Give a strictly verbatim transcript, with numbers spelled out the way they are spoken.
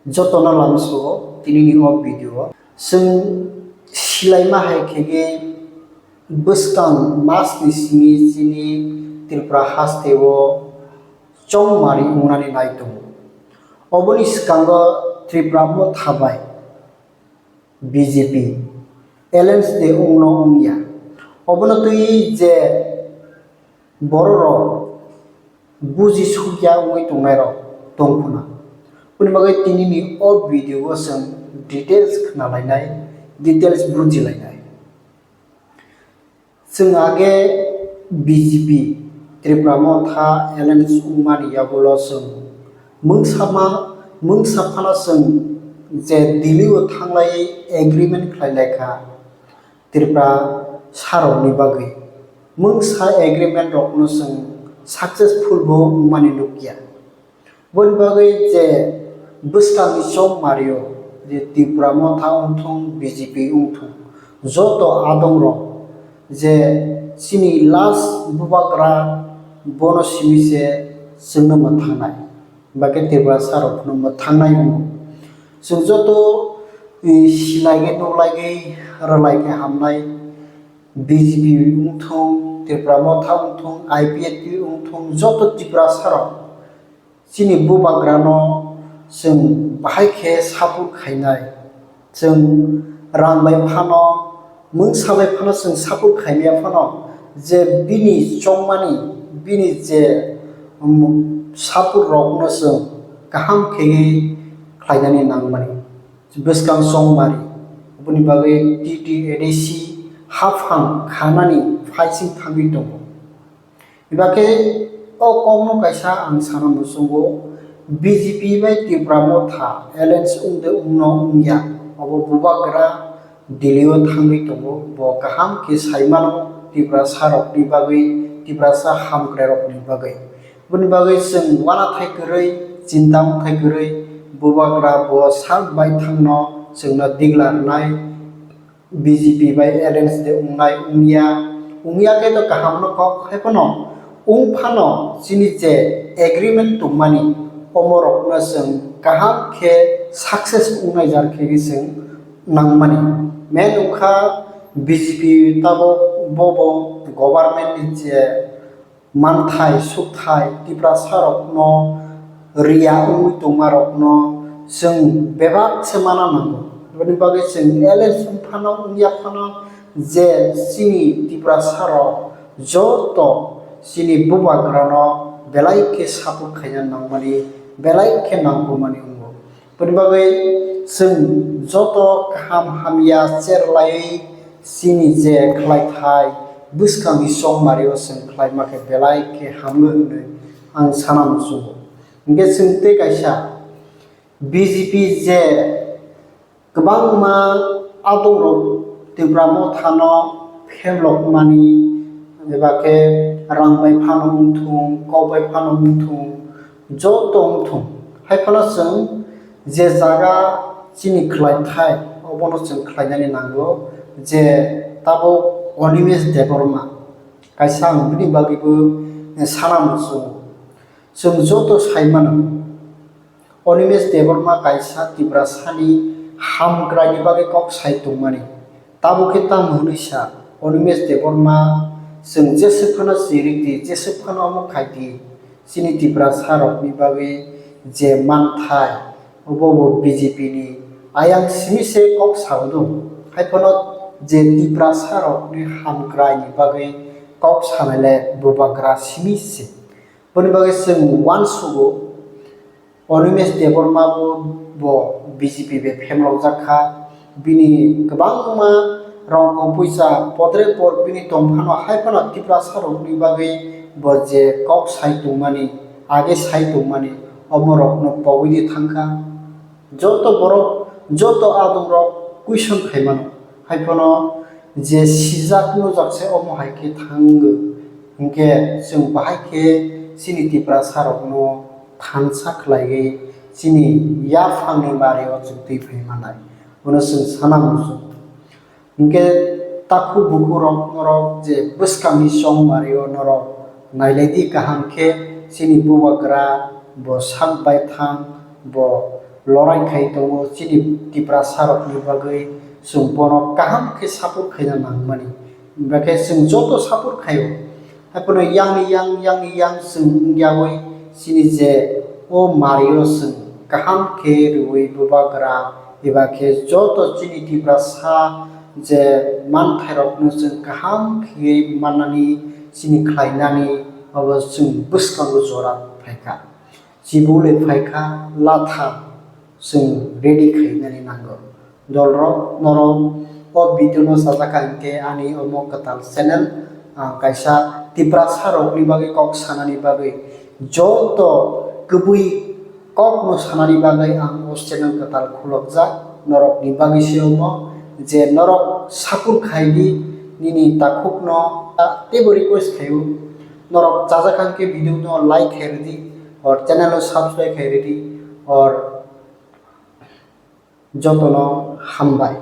Jotono lamsao tinini o video o. Chwng silaima hai khe bwskang mas ni simi chini Tripura haste o chongmari wngnani nai tongo. Oboni swkango Tripura Motha bai B J P alliance de wngno wngya. Obono twi je bororok buji sukya wngwi tongnairok tongphuna. Aboni bagwi tinini o video o chwng details khna lainai, details buji lainai. Chwng age B J P Tripura Motha alliance wngmani yagulo chwng mungsa ma, mungsa phano chwng je Delhi o thanglai agreement khlai laikha Tripura sarokni bagwi. Mungsa agreement rokno chwng successful bo wngmani nukya. Boni bagwi je bwskangni chongmario je Tripura Motha wngthung, B J P wngthung, joto adongrok je chini last bubagra bono simi se chwngno mwthangnai, ba khe Tripura sarok phano mwthangnai wngo. Chwng joto, eh, silaigwi nuklaigwi rwlaikhe hamnai, B J P wngthung, Tripura Motha wngthung, I P F T wngthung, joto Tripura sarok chini bubagrano chwng bahai khe support khainai. Chwng rang bai phano, mungsa bai phano chwng support khaimaya phano, je bini chongmani, bini je, um, support rokno chwng kaham khe khlainani nangmani. Bwskang chongmari, aboni bagwi T T A D C haphang khanani phaising thangwi tongo. Eba khe o kokno kaisa ang sana muchungo, B J P bai Tipra Motha alliance wngde wngno wngya, obo bubagra Delhi o thangwi tongo, bo kaham khe sai mano Tiprasa rokni bagwi, Tiprasa hamkrai rokni bagwi. Boni bagwi chwng uanathai kwrwi, chinta wngthai kwrwi, bubagra bo sak baithangno chwngno digla rwnai. B J P bai alliance de wngnai wngya, wngya khe to kaham no kok, hai phano wng phano chini je agreement tongmani, omo rokno chwng kaham khe success wngnai jar khe chwng nangmani. Main wngkha B J P tabok bobo government ni je manthai, sukthai, Tiprasa rokno riya wngwi tongma rokno chwng bebak se mana nango. Aboni bagwi chwng alliance wng phano, wngya phano, je chini Tiprasa rok joto chini bubagrano belai khe support khaina nangmani, belai khe nangkukmani wngo. Boni bagwi chwng joto kaham hamya cherlaiwi chini je khlaithai bwskangni chongmario chwng khlaima khe belai khe hamgo hwnwi ang sana muchungo. Hinkhe chwng tei kaisa B J P je kwbangma adongrok Tipra Mothano pherlokmani eba khe rang bai phano wngthung, kok bai phano wngthung, joto wngthung. Hai phano chwng je jaga chini khlaithai, obono chwng khlainani nango, je tabuk Animesh Debbarma kaisa ang bini bagwibo sana muchungo. Chwng joto sai mano, Animesh Debbarma kaisa Tiprasani hamkraini bagwi kok sai tongmani. Tabuk khe tamo hwnwi sa, Animesh Debbarma, chwng jeswk phano chirik di, jeswk phano omo khai di, chini Tiprasa rokni bagwi je manthai, obo bo B J P ni ayang simi se kok sao do. Hai phano je Tiprasa rokni hamkraini bagwi kok sanai le bubagra simi se. Boni bagwi chwng uansugo, Animesh Debbarma bo, bo B J P bai phemlokjak kha. Bini kwbangma rongkho puisa podre pod bini tongphano, hai phano Tiprasa rokni bagwi bo je kok sai tongmani, age sai tongmani, omo rokno pogwi di thangkha. Joto borok, joto adongrok question khaimano, hai phano je sijak nujak se omo hai khe thango, hinkhe chwng bahai khe chini Tiprasa rokno thansa khlaiwi chini yaphangni bario chwng twi phai manai, bono chwng sana muchungo. Hinkhe takhuk bukhuk rok norok je bwskangni chongmario norok nailai di kaham khe, chini bubagra bo sak baithang, bo lorai khai tongo chini Tiprasa rokni bagwi, chwng bono kaham khe support khaina nangmani. Hwnkhe chwng joto support khaio, haiphano yang yang, yang yang chwng wngyawi chini je o mario chwng kaham khe rwui bubagra, eba khe joto chini Tiprasa je manthairokno chwng kaham khe mannani, chini khlainani, abo chwng bwskango jora phaikha. Chibole phaikha, latha chwng ready khainani nango. Dolrok, norok o video no chajakha hinkhe ani omo kwtal channel, ang kaisa Tiprasa rokni bagwi kok sanani bagwi, joto kwbwi kokno sanani bagwi ang o channel kwtal khulokjak. Norokni bagwi se omo je norok support khai di, nini takhukno ta-, teibo request khaio. Norok chajakha hinkhe video no like khai rwdi, or channel o subscribe khai rwdi, or jotono hambai.